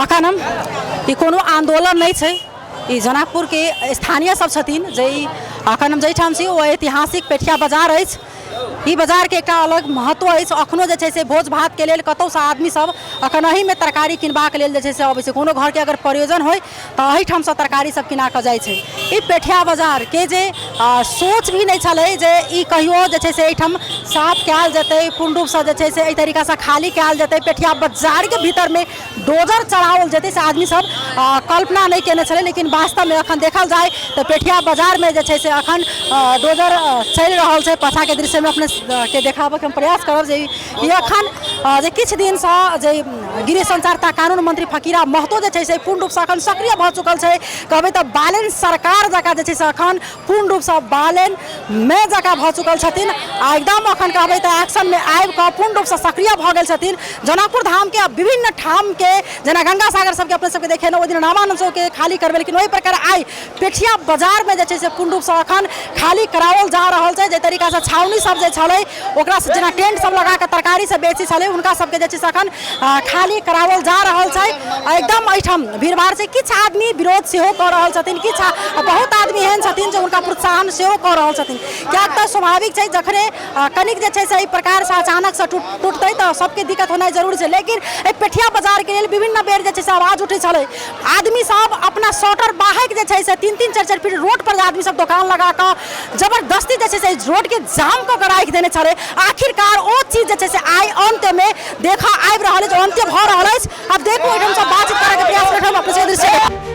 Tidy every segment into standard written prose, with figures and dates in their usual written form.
अखन हम ई कोनो आंदोलन नहि छै, ई जनकपुरके स्थानीय सब छथिन जे ई अखन हम जाहिठाम छी ओ ऐतिहासिक पेठिया बाजार अछि। ई बाजारके एकटा अलग महत्व अछि। अखनो जे छै से भोज भातके लेल कतहुसँ आदमी सब अखन एहिमे तरकारी किनबाक लेल जे छै से अबै छै। कोनो घरके अगर प्रयोजन होइ तऽ एहिठामसँ तरकारी सब किना कऽ जाइ छै। ई पेठिया बाजारके जे सोच भी नहि छलै जे ई कहियो जे छै से एहिठाम साफ कयल जेतै, पूर्ण रूपसँ जे छै से एहि तरीकासँ खाली कयल जेतै, पेठिया बाजारके भीतरमे डोजर चढ़ाओल जेतै से आदमी सब कल्पना नहि केने छलै। लेकिन वास्तवमे अखन देखल जाय तऽ पेठिया बाजारमे जे छै से अखन डोजर चलि रहल छै। पाछाँके दृश्यमे अपने के देखाबऽके हम प्रयास करब जे ई अखन जे किछु दिनसँ जे गृह संचार तथा कानून मंत्री फकीरा महतो जे छै से पूर्ण रूपसँ अखन सक्रिय भऽ चुकल छै। कहबै तऽ बालेन सरकार जकाँ जे छै से अखन पूर्ण रूपसँ बालेन मे जकाँ भऽ चुकल छथिन आ एकदम अखन कहबै तऽ एक्शनमे आबि कऽ पूर्ण रूपसँ सक्रिय भऽ गेल छथिन। जनकपुर धामके आ विभिन्न ठामके जेना गंगा सागर सबके अपने सबके देखेलहुँ, ओहि दिन रामानंद चौकके खाली करबेलखिन, ओहि प्रकार आइ पेठिया बाजारमे जे छै से पूर्ण रूपसँ अखन खाली कराओल जा रहल छै। जाहि तरीकासँ छावनी सब जे छलै ओकरा जेना टेंट सब लगा कऽ तरकारी सब बेचै छलै, हुनका सबके जे छै से अखन खाली कराओल जा रहल छै। एकदम एहिठाम भीड़भाड़ छै, किछु आदमी विरोध सेहो कऽ रहल छथिन, किछु बहुत आदमी एहन छथिन जे हुनका प्रोत्साहन सेहो कऽ रहल छथिन। किएक तऽ स्वाभाविक छै जखने कनिक जे छै से एहि प्रकारसँ अचानकसँ टूटतै तऽ सबके दिक्कत होनाइ जरूरी छै। लेकिन एहि पेठिया बाजारके लेल विभिन्न बेर जे छै से आवाज उठै छलै, आदमी सब अपना शटर बाहैक जे छै से 3-3 4-4 फीट रोड पर आदमी सब दोकान लगा कऽ जबरदस्ती जे छै से रोडके जाम कऽ कऽ राखि देने छलै। आखिरकार ओ चीज जे छै से आइ अन्त्यमे देखऽ आबि रहल अछि, अन्त्य भऽ रहल अछि। आब देखू एहिठाम सब बातचीत करैके प्रयास करब अपने सबके दृश्य।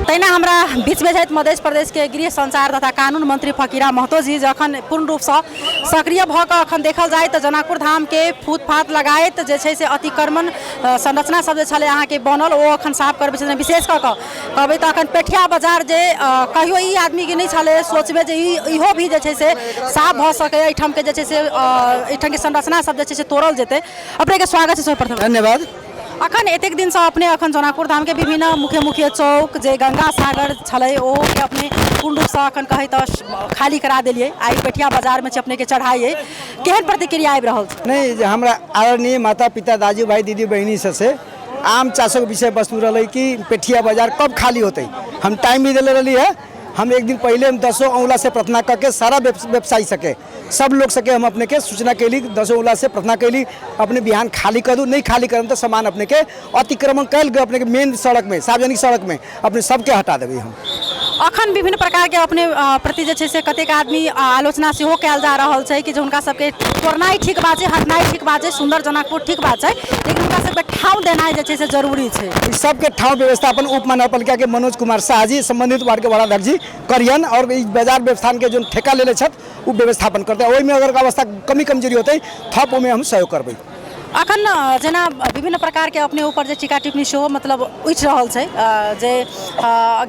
तहिना हमरा बीचमे छथि मध्य प्रदेशके गृह संचार तथा कानून मंत्री फकीरा महतो जी, जखन पूर्ण रूपसँ सक्रिय भऽ कऽ अखन देखल जाय तऽ जनकपुर धामके फूटफाट लगाइत जे छै से अतिक्रमण संरचना सब जे छलै अहाँके बनल ओ अखन साफ करबै छथिन। विशेष कऽ कऽ कहबै तऽ अखन पेठिया बाजार जे कहियो ई आदमीके नहि छलै सोचबै जे ई इहो भी जे छै से साफ भऽ सकैए, एहिठामके जे छै से एहिठामके संरचना सब जे छै से तोड़ल जेतै। अपनेके स्वागत छै सर्वप्रथम। धन्यवाद। अखन एतेक दिनसँ अपने अखन जनकपुर धामके विभिन्न मुख्य मुख्य चौक जे गंगा सागर छलै ओहोके अपने पूर्ण रूपसँ अखन कहै तऽ खाली करा देलियै, आइ पेठिया बाजारमे छै अपनेके चढ़ाई अइ, केहन प्रतिक्रिया आबि रहल छै? नहि, जे हमरा आदरणीय माता पिता दाजू भाई दीदी बहिनी सबसे आम चासक विषय वस्तु रहलै कि पेठिया बाजार कब खाली होतै। हम टाइम भी देले रहली है, हम एक दिन पहले हम 10 औंगला से प्रार्थना करके सारा व्यवसायी सके सब लोग सके हम अपने के सूचना कैली, 10 औंगला से प्रार्थना कैली अपने बिहान खाली कर दू, नहीं खाली करम तो सामान अपने के अतिक्रमण कैल गए अपने के मेन सड़क में, सार्वजनिक सड़क में अपने सबके हटा देबै हम। अखन विभिन्न प्रकार के अपने प्रति जे छै से कतेक आदमी आलोचना सेहो कयल जा रहल छै कि जे हुनका सबके तोड़नाइ ठीक बात छै, हटनाइ ठीक बात छै, सुन्दर जनकपुर ठीक बात छै, लेकिन हुनका सबके ठाउँ देनाइ जे छै से जरूरी छै। ई सबके ठाउँ व्यवस्थापन उप महानगरपालिका के मनोज कुमार शाह जी संबंधित वार्ड के वार्डाध्यक्ष जी करियन और ई बाजार व्यवस्थान के जो ठेका लेले छथि उ व्यवस्थापन करतै। ओहिमे अगर अवस्था कमी कमजोरी होतै थप ओहिमे हम सहयोग करबै। अखन जेना विभिन्न प्रकारके अपने ऊपर जे टीका टिप्पणी सेहो मतलब उठि रहल छै जे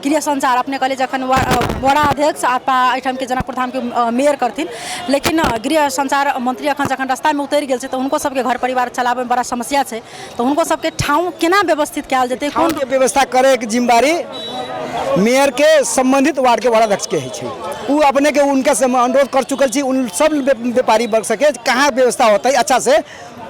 गृह संचार अपने कहलियै जखन वड़ा अध्यक्ष आ एहिठामके जनकपुर धामके मेयर करथिन, लेकिन गृह संचार मंत्री अखन जखन रास्तामे उतरि गेल छै तऽ हुनको सबके घर परिवार चलाबैमे बड़ा समस्या छै, तऽ हुनको सबके ठाउँ केना व्यवस्थित कयल जेतै? कोन ठाउँके व्यवस्था करैके जिम्मेवारी मेयर के संबंधित वार्ड के वार्डाध्यक्ष के होइ छै। उ अपने के उनका से हम अनुरोध कर चुकल छी उन सब व्यापारी वर्ग सबके कहाँ व्यवस्था होतै अच्छा से,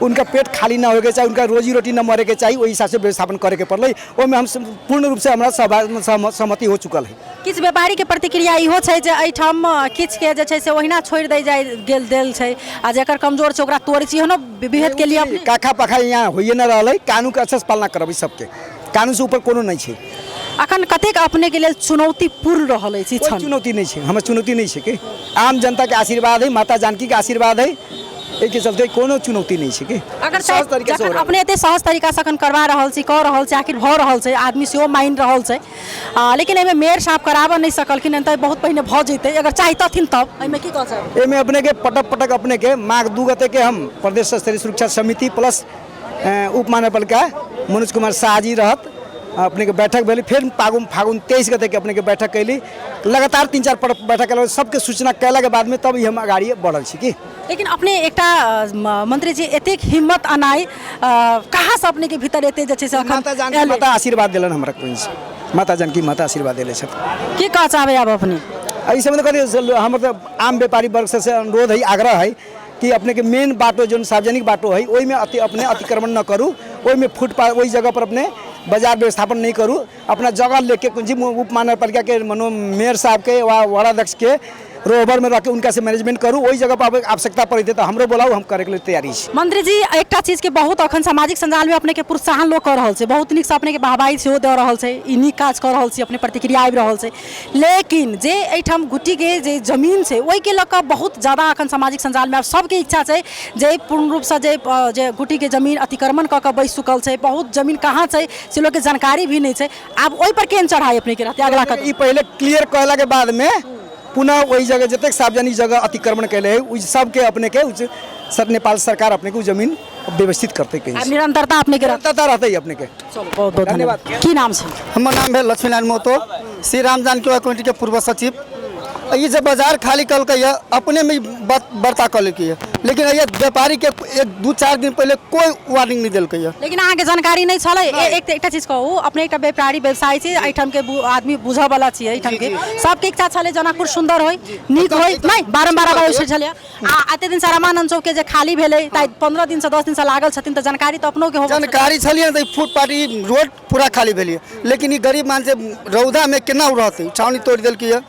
उनका पेट खाली न होइके चाही, उनका रोजी रोटी न मरेके चाही, ओहि हिसाबसँ व्यवस्थापन करैके पड़लै। ओहिमे हम पूर्ण रूपसँ हमरा सहमति हो चुकल है। किछु व्यापारीके प्रतिक्रिया इहो छै जे एहिठाम किछुके जे छै से ओहिना छोड़ि दै जाइ गेल देल छै आ जकर कमजोर छै ओकरा तोड़ै छै, एहनो विभेदके लिए अपने काखा पाखा यहाँ होइए न रहलै। कानूनके अच्छासँ पालना करबै, सबके कानूनसँ ऊपर कोनो नहि छै। अखन कतेक अपनेके लेल चुनौतीपूर्ण रहल अछि ई कोइ क्षण? चुनौती नहि छै, हमर चुनौती नहि छै कि आम जनताके आशीर्वाद है, माता जानकीके आशीर्वाद है, एहिके चलते कोनो चुनौती नहि छै कि अगर सहज तरीका से हो जखन रहल। अपने एते सहज तरीका से अखन करवा रहल छी, कऽ रहल छी, आखिर भऽ रहल छै, आदमी सेहो मानि रहल छै, लेकिन एहिमे मेयर साहब कराबऽ नहि सकलखिन हन तऽ बहुत पहिने भऽ जैतै अगर चाहितथिन तब। एहिमे की कहऽ चाहबै? एहिमे अपनेके पटक पटक अपनेके माघ 2 गते के हम प्रदेश स्तरीय सुरक्षा समिति प्लस उप महानगरपालिका मनोज कुमार शाह जी रहत अपनेके बैठक भेल। फेर फागुन 23 गते के अपनेके बैठक कैली, लगातार 3-4 बैठक कैला, सबके सूचना कैलाके बादमे तब ई हम अगाडि बढ़ल छी कि। लेकिन अपने एकटा मंत्री जी एतेक हिम्मत अनाइ कहाँ से अपने के भीतर एते जे छै से अखन माता जानकी एलै? माता आशीर्वाद देलन हमरा कोइन से, माता जानकी माता आशीर्वाद देले छथि। की कह चाहबै आब अपने? एहि सबमे कथी से हमर तऽ आम व्यापारी वर्ग से अनुरोध है, आग्रह है कि अपने के मेन बाटो जो सार्वजनिक बाटो है ओहिमे अति अपने अतिक्रमण न करू, ओहिमे फुटपाथ ओहि जगह पर अपने बाजार व्यवस्थापन नहीं करू, अपना जगह लेके कुंजी उप महानगरपालिका के मनो मेयर साहब के वा वार्डाध्यक्ष के रोहबर में रख के उनका से मैनेजमेंट करू। ओहि जगह पर आवश्यकता पड़े तो हमरो बोलाऊ, हम करे के लिए तैयारी छी। मंत्री जी एकटा चीज के बहुत अखन सामाजिक संजाल में अपने के प्रोत्साहन लोग कर रहल छै, बहुत नीक से अपने के वाहवाही सेहो दऽ रहल छै, ई नीक काज कऽ रहल छी, अपने प्रतिक्रिया आबि रहल छै, लेकिन जे एहिठाम गुट्टी के जे जमीन छै ओहिके लऽ कऽ बहुत ज्यादा अखन सामाजिक संजाल में आब सबके इच्छा छै जे पूर्ण रूपसँ जे गुट्टी के जमीन अतिक्रमण कऽ कऽ बैसि चुकल छै, बहुत जमीन कहाँ छै से लोकके जानकारी भी नहि छै, आब ओहि पर केहन चढ़ाई अपने के रहतै अगला कदम? ई पहिले क्लियर कहला के बाद में पुनः ओहि जगह जतेक सार्वजनिक जगह अतिक्रमण कैले है ओहि सबके अपने के उस सर नेपाल सरकार अपने के उ जमीन व्यवस्थित करते कहीं आब निरंतरता अपने के रहतै। निरंतरता रहतै अपने के। चलू, बहुत बहुत धन्यवाद। धन्यवाद। की नाम छै? हमर नाम भेल लक्ष्मीनारायण महतो, श्री राम जानकी युवा कमिटी के पूर्व सचिव। ई जे बाजार खाली कलकै है अपने में वार्ता कलकै है, लेकिन ये व्यापारी के 1-2-4 दिन पहले कोई वार्निंग नहीं देलकै है। लेकिन अहाँके जानकारी नहीं छलै? एकटा चीज कहू, अपने एकटा व्यापारी व्यवसायी छी, एहिठाम के आदमी बुझऽ वाला छी, एहिठाम के सबके इच्छा छलै जनकपुर सुन्दर होय, नीक होय, नहीं बारम्बार आबै छै छलै। आ एते दिन से रामानंद चौक के जे खाली भेलै ताहि 15 दिन से 10 दिन से लागल छथिन, तऽ जानकारी तऽ अपनो के होबऽ छलै। जानकारी छलियै तऽ फुटपाथ ई रोड पूरा खाली भेलियै, लेकिन ई गरीब मान से रौदा में केना रहतै, छावनी तोड़ि देलकै है।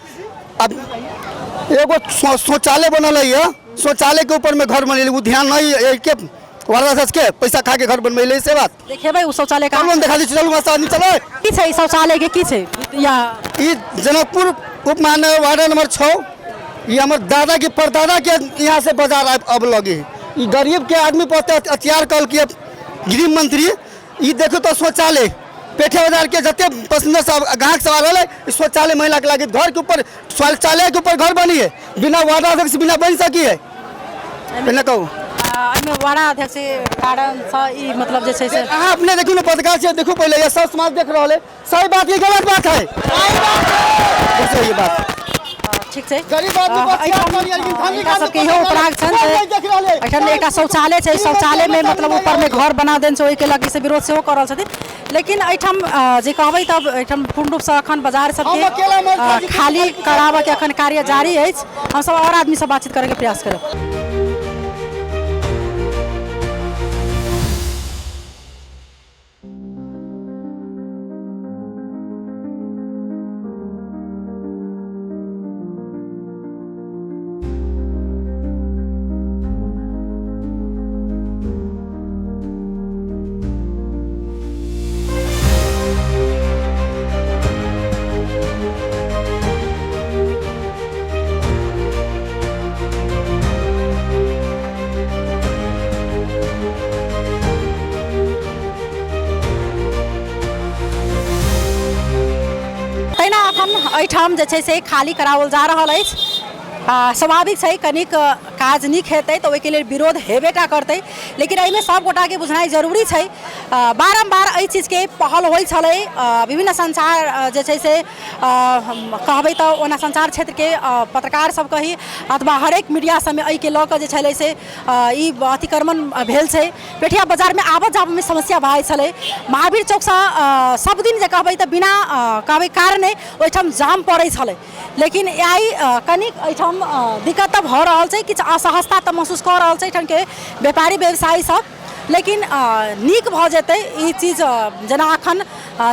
अब एगो शौचालय बनल है, शौचालय के ऊपर में घर बनेलै, ओ ध्यान नहीं है, के वार्डाध्यक्ष के पैसा खा के घर बनबैले से बात। देखेबै ओ शौचालय का? चलू, हम देखा दै छी, चलू, मस्त आदमी, चलो। की छै शौचालय के, की छै? या ई जनकपुर उप महानगर वार्ड नंबर 6, ई हमर दादा के परदादा के यहाँ से बाजार अब लगे है। ई गरीब के आदमी पर अत्याचार कल के गृह मंत्री, ई देखो तो शौचालय पेठे बाजार के जते पसंदर सब ग्राहक सब आल है, शौचालय महिला के लागे घर के ऊपर शौचालय के ऊपर घर बनी है, बिना वार्डाध्यक्ष बिना बन सकी है। बिना कहू। एहिमे वार्डाध्यक्ष के कारण से ई मतलब जे छै से अहाँ अपने देखू ने पत्रकार से देखू पहले, ये सब समाज देख रहल है, सही बात ये गलत बात है? देखियौ ये बात। ठीक छै। गरीब आदमी पर एहिठाम क्या करिए, लेकिन धनी हिनका आदमी सबके पर इहो क्या उपराग छनि करिए? जे कोई नहीं देख रहल है। एहिठाम एकटा शौचालय छै, शौचालय में मतलब ऊपर में घर बना देने छै, ओहिके लग से विरोध सेहो कऽ रहल छथिन। लेकिन एहिठाम जे कहबै तब एहिठाम पूर्ण रूपसँ अखन बाजार सबके, हम अकेला मर्द छी, खाली कराबऽके अखन कार्य जारी अछि। हमसब आओर आदमीसँ बातचीत करैके प्रयास करब। तहिना अखन एहिठाम जे छै से खाली कराओल जा रहल अछि। स्वाभाविक छै कनिक काज नीक हेतै तऽ ओहिके लेल विरोध हेबेटा करतै, लेकिन एहिमे सब गोटाके बुझनाइ जरूरी छै। बारम्बार एहि चीजके पहल होइ छलै। विभिन्न संचार, जे छै से, हम कहबै तऽ ओना संचार क्षेत्रके, पत्रकार सब कही अथवा हरेक मीडिया सबमे एहिके लऽ कऽ जे छलै से, ई अतिक्रमण भेल छै। पेठिया बाजारमे आबऽ जाबऽमे समस्या भऽ जाइ छलै। महावीर चौकसँ, सब दिन जे कहबै तऽ बिना, कहबै कारणे ओहिठाम जाम पड़ै छलै, लेकिन आइ, कनिक एहिठाम, दिक्कत तऽ भऽ रहल छै, किछु असहजता तऽ महसूस कऽ रहल छै एहिठामके व्यापारी व्यवसायी सब, लेकिन, नीक भऽ जेतै ई चीज। जेना अखन,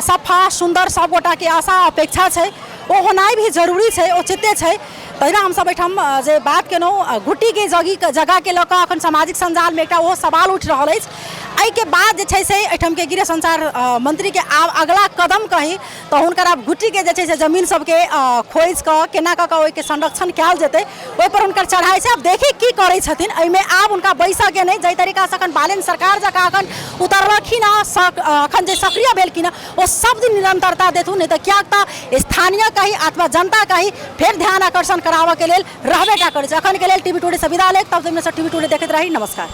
सफा सुन्दर सब गोटाके आशा अपेक्षा छै, ओ होनाइ भी जरूरी छै, उचिते छै। तहिना हमसब एहिठाम जे बात केलहुँ, घुट्टीके जगहके लऽ कऽ अखन सामाजिक सञ्जालमे एकटा ओहो सवाल उठि रहल अछि। एहिके बाद जे छै से एहिठामके गृह संचार मंत्रीके आब अगला कदम कही तऽ हुनकर आब घुट्टीके जे छै से जमीन सबके खोजि कऽ केना कऽ कऽ ओहिके संरक्षण कयल जेतै, ओहिपर हुनकर चढ़ाइ छै। आब देखी की करै छथिन। एहिमे आब हुनका बैसऽके नहि, जाहि तरीकासँ अखन बालेन सरकार जकाँ अखन उतरलखिन हँ, अखन जे सक्रिय भेलखिन हँ, ओ सब दिन निरन्तरता देथुन, नहि तऽ किएक तऽ स्थानीय कही अथवा जनता कही फेर ध्यान आकर्षण कराबऽके लेल रहबे टा करै छै। अखनके लेल टीवी टुडे से विदा लेब, तब से टीवी टुडे देखैत रही। नमस्कार।